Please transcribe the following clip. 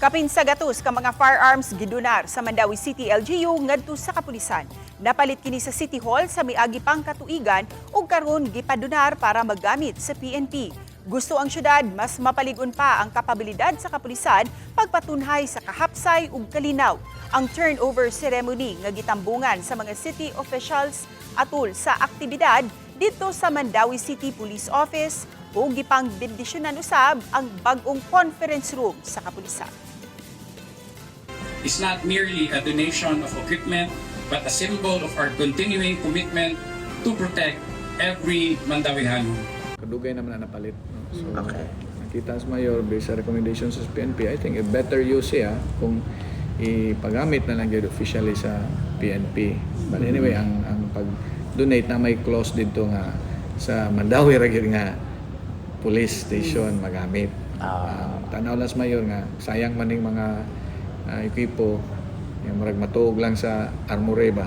Kapin sa gatos ka mga firearms gidunar sa Mandaue City LGU ngadto sa kapulisan. Napalit kini sa City Hall sa miagi pang katuigan ug karon gipadunar para magamit sa PNP. Gusto ang syudad mas mapalig-on pa ang kapabilidad sa kapulisan pagpatunhay sa kahapsay ug kalinaw. Ang turnover ceremony nga gitambungan sa mga city officials atul sa aktibidad didto sa Mandaue City Police Office ug gipang bendisyonan usab ang bag-ong conference room sa kapulisan. Is not merely a donation of equipment, but a symbol of our continuing commitment to protect every Mandawihano. Kadugay naman na napalit. No? So, nakita sa mayor, based sa recommendations sa PNP, I think a better use siya kung ipagamit na lang gyud officially sa PNP. But anyway, ang pag-donate na may clause dito nga sa Mandaue ra gyud nga police station magamit. Tanaw lang sa mayor nga sayang man ning mga equipo yung murag matuog lang sa armory ba.